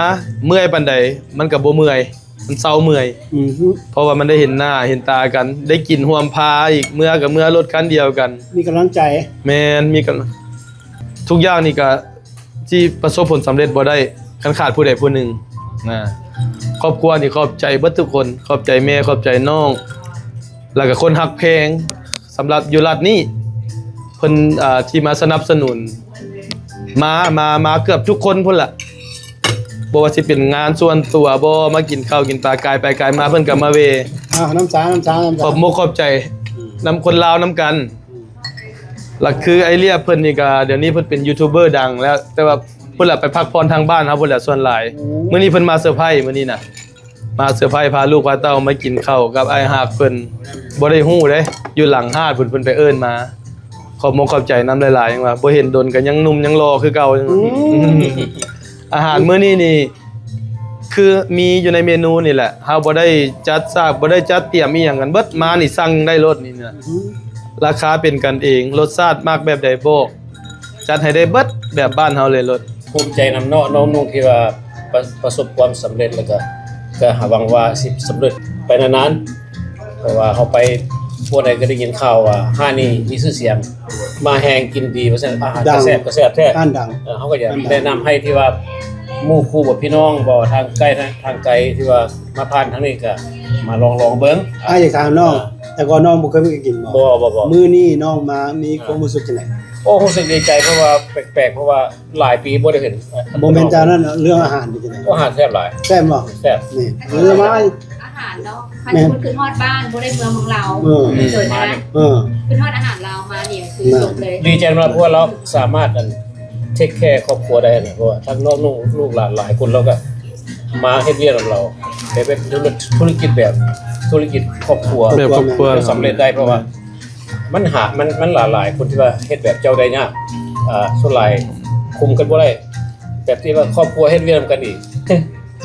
ເມື່ອຍປານໃດມັນກໍບໍ່ເມື່ອຍ ມັນເຊົາເມື່ອຍ ອືຮຶ ເພາະວ່າມັນໄດ້ເຫັນໜ້າເຫັນຕາກັນ ໄດ້ກິນຮ່ວມພາອີກ ເມື່ອກໍເມື່ອລົດຄັນດຽວກັນ ມີກຳລັງໃຈ ແມ່ນ ມີກຳ ທຸກຢ່າງນີ້ກໍຊິປະສົບຜົນສຳເລັດບໍ່ໄດ້ ຄັນຂາດຜູ້ໃດຜູ້ໜຶ່ງນະ ຄອບຄົວນີ້ຂອບໃຈເບິດທຸກຄົນ ຂອບໃຈແມ່ ຂອບໃຈນ້ອງ ແລ້ວກໍຄົນຮັກແພງ ສຳລັບຢູ່ລັດນີ້ ເພິ່ນ ອ່າ ທີ່ມາສະໜັບສະໜູນ ມາ ມາ ມາເກືອບທຸກຄົນພຸ້ນລະ ບໍ່ວ່າຊິເປັນງານສ່ວນຕົວບໍ່ ມາກິນເຂົ້າກິນປາ ກາຍໄປກາຍມາເພິ່ນກໍມາເວ ອ້າວ ນ້ຳຊາ ນ້ຳຊາ ນ້ຳຊາ ຂອບມົກຂອບໃຈ ອືມ ນຳຄົນລາວນຳກັນ ອືມ ລະຄືອ້າຍລຽບເພິ່ນນີ້ກໍ ດຽວນີ້ເພິ່ນເປັນຢູທູບເບີດັງແລ້ວ ແຕ່ວ່າພຸ້ນລະໄປພັກຜ່ອນທາງບ້ານເຮົາພຸ້ນລະສ່ວນຫຼາຍ ອືມ ມື້ນີ້ເພິ່ນມາເຊີໄພມື້ນີ້ນະ ມາເຊີໄພພາລູກພາເຕົ້າມາກິນເຂົ້າກັບອ້າຍຮັກເພິ່ນ ບໍ່ໄດ້ຮູ້ເດ້ ຢູ່ຫຼັງຮ້ານພຸ້ນ ເພິ່ນໄປເອີ້ນມາ ຂອບມົກຂອບໃຈນຳຫຼາຍໆ ຫຍັງວ່າບໍ່ເຫັນດົນກໍຍັງໜຸ່ມຍັງຫຼໍ່ຄືເກົ່າ ອືມ ອືມ ອາຫານມື້ນີ້ນີ້ ຄືມີຢູ່ໃນເມນູນີ້ແຫຼະ ເຮົາບໍ່ໄດ້ຈັດສາກ ບໍ່ໄດ້ຈັດຕຽມອີ່ຫຍັງກັນເບິດ ມານີ້ສັ່ງໄດ້ໂລດນີ້ນະ ອືມ ລາຄາເປັນກັນເອງ ລົດຊາດມັກແບບໃດບອກ ຈັດໃຫ້ໄດ້ເບິດແບບບ້ານເຮົາເລີຍໂລດ. ພູມໃຈນຳເນາະ ນ້ອງນຸ່ງທີ່ວ່າປະ ປະສົບຄວາມສຳເລັດ ແລ້ວກະ ກະຫາຫວັງວ່າຊິສຳເລັດໄປນານໆ ເພາະວ່າເຮົາໄປບ່ອນໃດກໍໄດ້ຍິນຂ່າວວ່າຮ້ານນີ້ມີຊື່ສຽງ ມາແຮງກິນດີວ່າຊັ້ນ ອາຫານກໍແຊບ ກໍແຊບແທ້ ຮ້ານດັງ ເອີ ເຮົາກໍຢາກແນະນຳໃຫ້ທີ່ວ່າໝູ່ຄູ່ບໍ່ພີ່ນ້ອງບໍ່ ທາງໃກ້ທາງ ທາງໄກທີ່ວ່າມາຜ່ານທາງນີ້ກໍມາລອງ ລອງເບິ່ງ. ອ້າຍຢາກຖາມນ້ອງ ເອີ ແຕ່ກ່ອນນ້ອງບໍ່ເຄີຍໄປກິນບໍ່? ບໍ່ ບໍ່ ບໍ່ ມື້ນີ້ນ້ອງມາມີຄວາມຮູ້ສຶກຈັ່ງໃດ? ໂອ້ ຮູ້ສຶກດີໃຈ ເພາະວ່າແປກໆ ເພາະວ່າ ຫຼາຍປີບໍ່ໄດ້ເຫັນ ບໍ່ແມ່ນຈາກນັ້ນ ເລື່ອງອາຫານເປັນຈັ່ງໃດ? ໂອ້ ອາຫານແຊບຫຼາຍ ແຊບບໍ່? ແຊບ ນີ້ ເອີ ມາ ອາຫານເນາະ ຄັນຄົນຄິດຮອດບ້ານ ບໍ່ໄດ້ເມືອເມືອງລາວ ເອີ ເກີດມາ ເອີ ຄິດຮອດອາຫານລາວມານີ້ຄືຈົບເລີຍ ດີໃຈນຳລາວ ເພາະວ່າລາວສາມາດ ອັນ ເທກແຄຄອບຄົວໄດ້ນະ ເພາະວ່າທາງນ້ອງລູກຫຼານຫຼາຍຄົນ ລາວກໍມາເຮັດວຽກນຳລາວ ແບບເປັນທຸລະ ທຸລະກິດແບບ ທຸລະກິດຄອບຄົວ ແບບຄອບຄົວ ສຳເລັດໄດ້ ເພາະວ່າ ມັນຫາ ມັນ ມັນຫຼາຍໆຄົນທີ່ວ່າເຮັດແບບເຈົ້າໄດ້ຍາກ ອ່າ ສ່ວນຫຼາຍຄຸມກັນບໍ່ໄດ້ ແບບທີ່ວ່າຄອບຄົວເຮັດວຽກນຳກັນອີກ.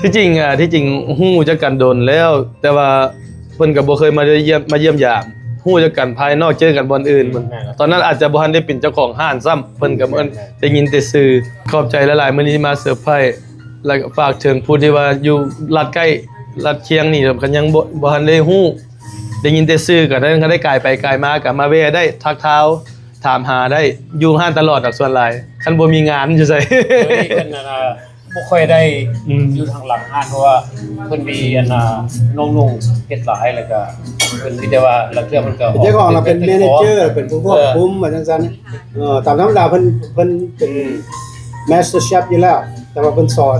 ທີ່ຈິງ ອ່າ ທີ່ຈິງຮູ້ຈັກກັນດົນແລ້ວ ແຕ່ວ່າເພິ່ນກໍບໍ່ເຄີຍມາໄດ້ຢ້ຽມ ມາຢ້ຽມຢາມ. ຮູ້ຈັກກັນພາຍນອກ ເຈີກັນບ່ອນອື່ນ. ແມ່ນ ຕອນນັ້ນອາດຈະບໍ່ທັນໄດ້ເປັນເຈົ້າຂອງຮ້ານຊ້ຳ ເພິ່ນກໍ ແມ່ນ ໄດ້ຍິນແຕ່ຊື່. ຂອບໃຈຫຼາຍໆ ມື້ນີ້ທີ່ມາເຊີໄພຣ ແລ້ວກໍຝາກເຖິງຜູ້ທີ່ວ່າຢູ່ລັດໃກ້ລັດຄຽງນີ້ ຄັນຍັງບໍ່ ບໍ່ທັນໄດ້ຮູ້ ໄດ້ຍິນແຕ່ຊື່ ກໍໄດ້ ຄັນໄດ້ກາຍໄປກາຍມາ ກໍມາແວ່ໄດ້ ທັກທາຍ ຖາມຫາໄດ້ ຢູ່ຮ້ານຕະຫຼອດດອກສ່ວນຫຼາຍ ຄັນບໍ່ມີງານຢູ່ໃສ. ໂດຍນີ້ເພິ່ນ ອັນນ່າ ບໍ່ຄ່ອຍໄດ້ ອືມ ຢູ່ທາງຫຼັງຮ້ານ ເພາະວ່າເພິ່ນມີ ອັນນ່າ ນ້ອງນຸ່ງເຮັດຫຼາຍ ແລ້ວກໍເພິ່ນມີແຕ່ວ່າລາງເທື່ອເພິ່ນກໍ ເຈົ້າຂອງລາວເປັນແມເນເຈີ ເປັນຜູ້ຄວບຄຸມ ເອີ ວ່າຈັ່ງຊັ້ນ. ເອີ ຕາມທຳມະດາເພິ່ນ ເພິ່ນເປັນ ອືມ master chef ຢູ່ແລ້ວ ແຕ່ວ່າເພິ່ນສອນ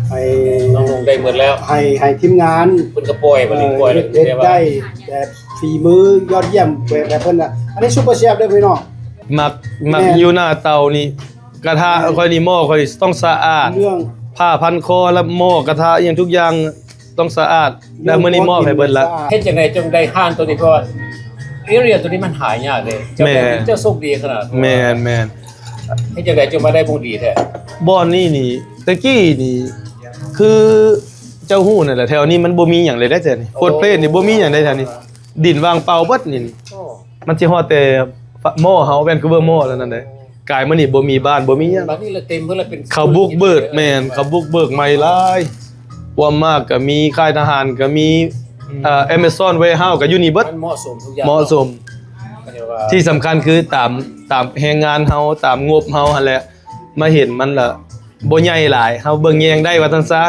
ໃຫ້ ນ້ອງນຸ່ງໄດ້ໝົດແລ້ວ ໃຫ້ ໃຫ້ທີມງານ ເພິ່ນກໍປ່ອຍ ບັດນີ້ ເອີ ປ່ອຍ ເຮັດ ເຮັດໄດ້ແບບຝີມືຍອດຢ້ຽມແບບ ແບບເພິ່ນນະ. ອັນນີ້ super chef ເດີພີ່ນ້ອງ ມັກ ມັກ ແມ່ນ ຢູ່ໜ້າເຕົານີ້ ກະທະຂ້ອຍນີ້ ໝໍ້ຂ້ອຍນີ້ຕ້ອງສະອາດ ເລື່ອງ ຜ້າພັນຄໍ ແລະ ໝໍ້ກະທະອີ່ຫຍັງທຸກຢ່າງຕ້ອງສະອາດ ແລ້ວມື້ນີ້ມອບໃຫ້ເພິ່ນລະ. ເຮັດຈັ່ງໃດຈຶ່ງໄດ້ຮ້ານໂຕນີ້? ເພາະວ່າ area ໂຕນີ້ມັນຫາຍາກເດ້. ເຈົ້າ ແມ່ນ ເຈົ້າໂຊກດີຂະໜາດ. ແມ່ນໆ. ເຮັດຈັ່ງໃດຈຶ່ງມາໄດ້ບ່ອນດີແທ້? ບ່ອນນີ້ນີ້ ແຕ່ກີ້ນີ້ ຄືເຈົ້າຮູ້ນັ້ນແຫຼະ ແຖວນີ້ມັນບໍ່ມີຫຍັງເລີຍເດ້ແຖວນີ້. ໂອ້ ໂພດເພດນີ້ບໍ່ມີຫຍັງເດ້ແຖວນີ້ ດິນວ່າງເປົ່າເບິດນີ້. ໂອ້ ມັນຊິຮອດແຕ່ ໝໍ້ເຮົາ ແວນຄູເວີໝໍ້ ແລ້ວນັ້ນເດ້. ກາຍມານີ້ບໍ່ມີບ້ານ ບໍ່ມີຫຍັງ. ບັດນີ້ລະເຕັມເບິດລະ ເປັນ ເຂົາບຸກເບີກ. ແມ່ນ ເຂົາບຸກເບີກໃໝ່ຫຼາຍ. ຄວາມມາກກະມີ ຄ້າຍທະຫານກະມີ. ອືມ ເອີ Amazon Warehouse ກະຢູ່ນີ້ເບິດ. ມັນເໝາະສົມທຸກຢ່າງ. ເໝາະສົມ. ກໍເລີຍວ່າ ທີ່ສຳຄັນຄືຕາມ ຕາມແຮງງານເຮົາ ຕາມງົບເຮົາຫັ້ນແຫຼະ. ມາເຫັນມັນລະບໍ່ໃຫຍ່ຫຼາຍ ເຮົາເບິ່ງແຍງໄດ້ວ່າຊັ້ນຊະ.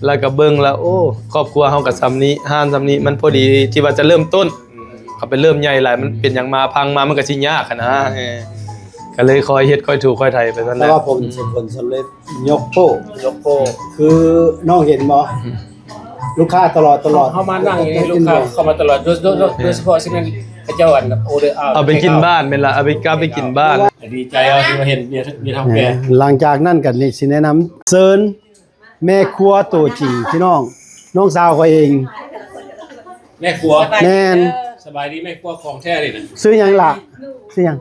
ແລ້ວກໍເບິ່ງແລ້ວ ໂອ້ ຄອບຄົວເຮົາກໍສ່ຳນີ້ ຮ້ານສ່ຳນີ້ ມັນພໍດີທີ່ວ່າຈະເລີ່ມຕົ້ນ. ອືມ ເຂົາໄປເລີ່ມໃຫຍ່ຫຼາຍ ມັນເປັນຫຍັງມາພັງມາ ມັນກໍຊິຍາກຫັ້ນນະ. ເອີ ກໍເລີຍຄ່ອຍເຮັດຄ່ອຍຖູຄ່ອຍໄຖໄປຊັ້ນແຫຼະ. ແຕ່ວ່າຜົນ ອືມ ຜົນສຳເລັດຍົກໂປ້ ຍົກໂປ້ ຄືນ້ອງເຫັນບໍ່? ອືມ ລູກຄ້າຕະຫຼອດ ຕະຫຼອດ ເຮົາມານັ່ງຢູ່ນີ້ ລູກຄ້າເຂົ້າມາຕະຫຼອດ ໂດຍ ໂດຍ ໂດຍສະເພາະຊິແມ່ນເຂົາເຈົ້າ ອັນ order out ເອົາໄປກິນບ້ານ. ແມ່ນລະ ເອົາໄປກັບໄປກິນບ້ານ. ດີໃຈເຮົາທີ່ມາເຫັນເມຍ ເມຍເຖົ້າແກ່. ຫຼັງຈາກນັ້ນກໍນີ້ຊິແນະນຳເຊີນ ແມ່ຄົວໂຕຈິງພີ່ນ້ອງ ນ້ອງສາວຂ້ອຍເອງ. ແມ່ຄົວ. ແມ່ນ. ສະບາຍດີແມ່ຄົວຂອງແທ້ເດ້ນະ. ຊື່ຫຍັງລະ? ຊື່ຫຍັງ?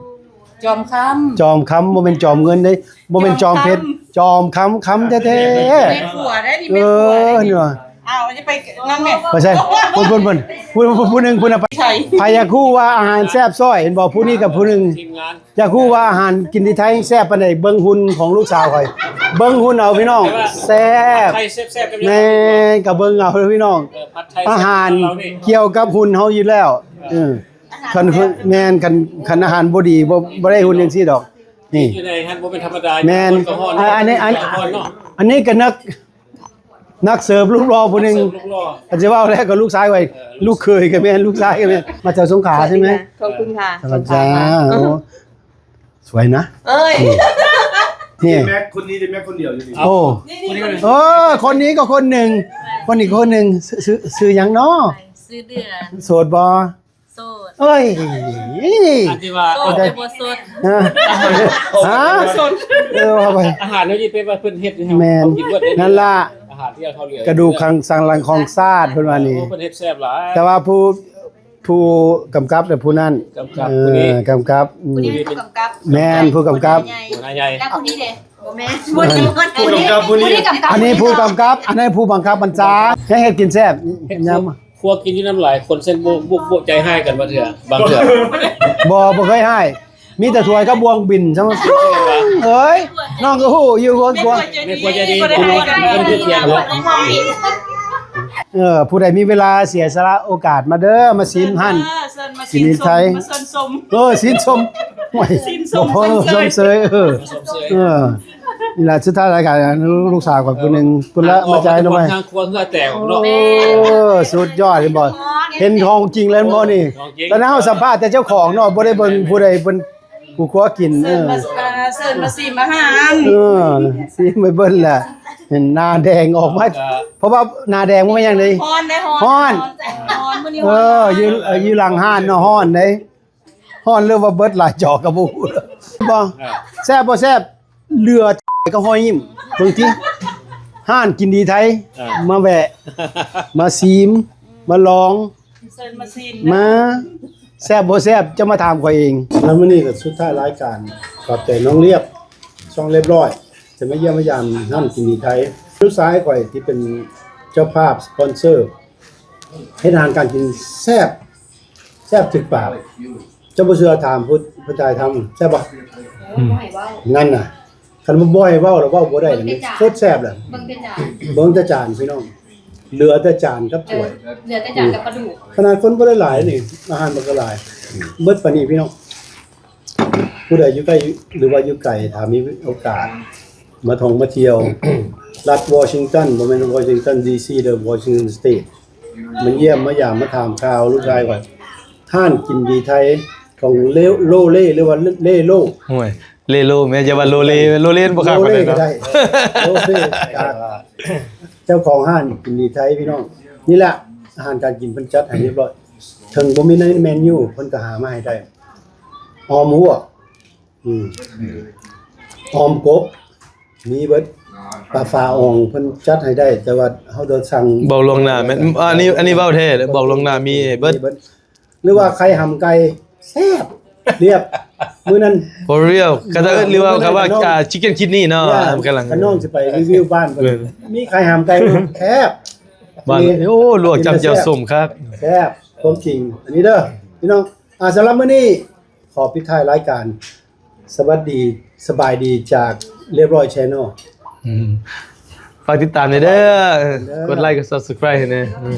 ຈອມຄຳ. ຈອມຄຳ ບໍ່ແມ່ນຈອມເງິນເດ້ ບໍ່ແມ່ນຈອມເພັດ ຈອມຄຳ ຄຳແທ້ໆ. ແມ່ຄົວໄດ້ນີ້ ແມ່ຄົວໄດ້ນີ້. ເອີ ນີ້ວ່າ ອ້າວ ຈະໄປນຳແມ່ ໄປໃສ? ພຸ້ນ ພຸ້ນ ຜູ້ໜຶ່ງພຸ້ນນະ. ໃຜຢາກຮູ້ວ່າອາຫານແຊບຊ້ອຍ ເຫັນບໍ່? ຜູ້ນີ້ກັບຜູ້ໜຶ່ງ ຢາກຮູ້ວ່າອາຫານກິນທີ່ໄທແຊບປານໃດ ເບິ່ງຫຸ່ນຂອງລູກສາວຂ້ອຍ ເບິ່ງຫຸ່ນເອົາພີ່ນ້ອງ. ແຊບ ໄທແຊບໆ ກັບ ແມ່ນ ກໍເບິ່ງເອົາເດີພີ່ນ້ອງ. ເອີ ຜັດໄທ ອາຫານ ແຊບ ຂອງລາວນີ້ ກ່ຽວກັບຫຸ່ນເຮົາຢູ່ແລ້ວ. ເອີ ເອີ ຄັນ ແມ່ນ ຄັນ ຄັນອາຫານບໍ່ດີ ບໍ່ ບໍ່ໄດ້ຫຸ່ນຈັ່ງຊີ້ດອກ. ນີ້ ຢູ່ໃນຫັ້ນບໍ່ແມ່ນທຳມະດາ. ແມ່ນ ແອລກໍຮອດ ອັນນີ້ ອັນ ແອລກໍຮອດເນາະ. ອັນນີ້ກໍນັກ ນັກເສີບຮູບຫຼໍ່ຜູ້ໜຶ່ງ ນັກເສີບຮູບຫຼໍ່ ຄັນຊິເວົ້າແລ້ວກໍລູກຊາຍຂ້ອຍ. ເອີ ລູກເຂີຍກໍແມ່ນ ລູກຊາຍກໍແມ່ນ. ມາຈາກສົງຂລາໃຊ່ໄໝ? ຂອບຄຸນຄ່ະ. ຂອບໃຈ. ໂອ້ ສວຍນະ. ເອີຍ ນີ້ ນີ້ ແມັກຄົນນີ້ໄດ້ແມັກຄົນດຽວຢູ່ນີ້. ໂອ້ ນີ້ ນີ້ ເອີ ຄົນນີ້ກໍຄົນໜຶ່ງ ຄົນນີ້ກໍຄົນໜຶ່ງ. ຊື່ ຊື່ ຊື່ຫຍັງເນາະ? ຊື່ເດືອນ. ໂສດບໍ່? ໂສດ. ເອີຍ ອັນທີ່ວ່າ ໂສດແຕ່ບໍ່ສົດ. ຮະ? ຮະ? ບໍ່ສົດ. ເອີ ວ່າໄປ ອາຫານເຮົານີ້ເປັນວ່າເພິ່ນເຮັດໃຫ້ເຮົາ ແມ່ນ ເຮົາກິນເບິດເດ້. ນັ້ນລະ ອາຫານທີ່ເຮົາເຫຼືອ ກະດູກຂອງສັນຫຼັງຂອງຊາດເພິ່ນວ່ານີ້. ເອີ ເພິ່ນເຮັດແຊບຫຼາຍ. ແຕ່ວ່າຜູ້ ຜູ້ກຳກັບແຕ່ຜູ້ນັ້ນ. ກຳກັບ ເອີ ຜູ້ນີ້ ກຳກັບ. ອືມ ຜູ້ນີ້ເປັນຜູ້ກຳກັບ. ແມ່ນ ຜູ້ກຳກັບ ຫົວໜ້າໃຫຍ່. ແລ້ວຜູ້ນີ້ເດ? ບໍ່ແມ່ນ ຜູ້ນີ້ ຜູ້ນີ້ກຳກັບ ຜູ້ນີ້ກຳກັບ. ອັນນີ້ຜູ້ກຳກັບ ອັນນັ້ນຜູ້ບັງຄັບບັນຊາ. ໃຫ້ເຮັດກິນແຊບ ເຮັດຍາມ ຄົວກິນຢູ່ນຳຫຼາຍຄົນ ຊັ້ນບໍ່ ບໍ່ ບໍ່ໃຈຮ້າຍກັນບໍ່ເທື່ອ ບາງເທື່ອ. ບໍ່ ບໍ່ເຄີຍຮ້າຍ ມີແຕ່ຖ້ວຍກັບບ່ວງບິນ. ເອີຍ ນ້ອງກໍຮູ້ຢູ່ ຄົວ ຄົວ ແມ່ຄົວໃຈດີ ເພິ່ນຄືທຽງ. ເອີ ຜູ້ໃດມີເວລາເສຍສະຫຼະໂອກາດມາເດີ ມາຊິມຫັ້ນ ເຊີນມາຊິມຊົມ ມາເຊີນຊົມ. ເອີ ຊິນຊົມ ໂອ້ຍ ຊິນຊົມ ບໍ່ພໍ ຊົມເຊີຍ. ເອີ ຊົມເຊີຍ ເອີ. ນີ້ລະ ສຸດທ້າຍລາຍການ ລູກສາວຂ້ອຍຜູ້ໜຶ່ງ ພຸ້ນລະ ເອີ ມາຈ່າຍໜໍ່ໄມ້ ທາງຄົວເຫື່ອແຕກອອກເນາະ. ເອີ ສຸດຍອດ ເຫັນບໍ່? ເຫັນຂອງຈິງແລ້ວບໍ່ນີ້? ຂອງຈິງ. ຕອນນັ້ນເຮົາສຳພາດແຕ່ເຈົ້າຂອງເນາະ ບໍ່ໄດ້ເບິ່ງຜູ້ໃດເພິ່ນ ຜູ້ຄົວກິນ. ເອີ ເຊີນມາ ເອີ ເຊີນມາຊິມອາຫານ. ເອີ ຊິມໄປເບິ່ງລະ ເຫັນໜ້າແດງອອກມາ ເອີ ເພາະວ່າໜ້າແດງບໍ່ແມ່ນຫຍັງເດ້ ຮ້ອນເດ້ ຮ້ອນ ຮ້ອນ ຮ້ອນ ມື້ນີ້ ເອີ ຮ້ອນ ຢູ່ ເອີ ຢູ່ຫຼັງຮ້ານເນາະ ຮ້ອນເດ້. ຮ້ອນຫຼືວ່າເບິດຫຼາຍຈອກກໍບໍ່ຮູ້. ບໍ່ ເອີ ແຊບບໍ່ແຊບ ເຫຼືອກໍຮອຍຍິ້ມ. ເບິ່ງຕິ ຮ້ານກິນດີໄທ ເອີ ມາແວະ ມາຊິມ ມາລອງ ເຊີນມາຊິມ ມາ ແຊບບໍ່ແຊບ ຈະມາຖາມຂ້ອຍເອງ. ແລ້ວມື້ນີ້ກໍສຸດທ້າຍລາຍການ ຂອບໃຈນ້ອງລຽບ ຊ່ອງລຽບຮ້ອຍ ຈະມາຢ້ຽມມາຢາມຮ້ານກິນດີໄທ ລູກຊາຍຂ້ອຍທີ່ເປັນເຈົ້າພາບສະປອນເຊີ ເຮັດອາຫານການກິນແຊບ ແຊບຖືກປາກ. ເຈົ້າບໍ່ເຊື່ອຖາມຜູ້ ຜູ້ຕາຍທຳ ແຊບບໍ່? ອືມ ບໍ່ໃຫ້ເວົ້າ ນັ້ນນະ ຄັນວ່າບໍ່ໃຫ້ເວົ້າແລ້ວເວົ້າບໍ່ໄດ້ນະ ເບິ່ງແຕ່ຈານ ໂຄດແຊບແຫຼະ. ເບິ່ງແຕ່ຈານ ເບິ່ງແຕ່ຈານພີ່ນ້ອງ ເຫຼືອແຕ່ຈານກັບຖ້ວຍ ເອີ ເຫຼືອແຕ່ຈານກັບປາດູກ ຂະໜາດຄົນບໍ່ໄດ້ຫຼາຍນີ້ ອາຫານມັນກໍຫຼາຍ ເບິດປານນີ້ພີ່ນ້ອງ. ຜູ້ໃດຢູ່ໃກ້ ຫຼືວ່າຢູ່ໄກ ຖ້າມີໂອກາດມາທ່ອງມາທ່ຽວ ລັດວໍຊິງຕັນ ບໍ່ແມ່ນວໍຊິງຕັນ ດີ ຊີ ເດີ ວໍຊິງຕັນສະເຕດ ມາຢ້ຽມມາຢາມມາຖາມຂ່າວລູກຊາຍຂ້ອຍ ຮ້ານກິນດີໄທຂອງເລ ໂລເລ ຫຼືວ່າເລໂລ ໂອ້ຍ ເລໂລ ແມ່ນ ຢ່າວ່າໂລເລ ໂລເລມັນບໍ່ຄັກປານໃດເນາະ ໂລເລກໍໄດ້ ໂລເລ ເຈົ້າຂອງຮ້ານກິນດີໄທພີ່ນ້ອງ. ນີ້ແຫຼະ ອາຫານການກິນເພິ່ນຈັດໃຫ້ຮຽບຮ້ອຍ ເຖິງບໍ່ມີໃນເມນູ ເພິ່ນກໍຫາມາໃຫ້ໄດ້ ອອມຮວກ ອືມ ອອມກົບ ມີເບິດ ປາຝາອ່ອງເພິ່ນຈັດໃຫ້ໄດ້ ແຕ່ວ່າເຮົາຕ້ອງສັ່ງ ບອກລ່ວງໜ້າແມ່ນ ອັນນີ້ ອັນນີ້ເວົ້າແທ້ເດີ ບອກລ່ວງໜ້າມີເບິດ ມີເບິດ ຫຼືວ່າໄຂ່ຫຳໄກ່ ແຊບ ລຽບ ມື້ນັ້ນ for real ກໍຈະເອີ້ນ ຫຼືວ່າ ເອີ ມື້ນັ້ນ ຄຳວ່າ ຂະນ້ອງ ອ່າ chicken kidney ເນາະ ເອີ ກຳລັງ ຂະນ້ອງຊິໄປຣີວິວບ້ານເພິ່ນ ເອີ ມີໄຂ່ຫຳໄກ່ ແຊບ ບ້ານ ນີ້ ໂອ້ ລວກຈ້ຳແຈ່ວສົ້ມຄັກ ແຊບ ຄວາມຈິງ ອັນນີ້ເດີພີ່ນ້ອງ. ອ່າ ສຳລັບມື້ນີ້ ຂໍປິດທ້າຍລາຍການ ສະຫວັດດີ ສະບາຍດີຈາກ ລຽບຮ້ອຍ Channel ອືມ ຝາກຕິດຕາມແດ່ເດີ ເດີ ກົດໄລກ໌ ກົດ Subscribe ໃຫ້ແດ່ ອືມ.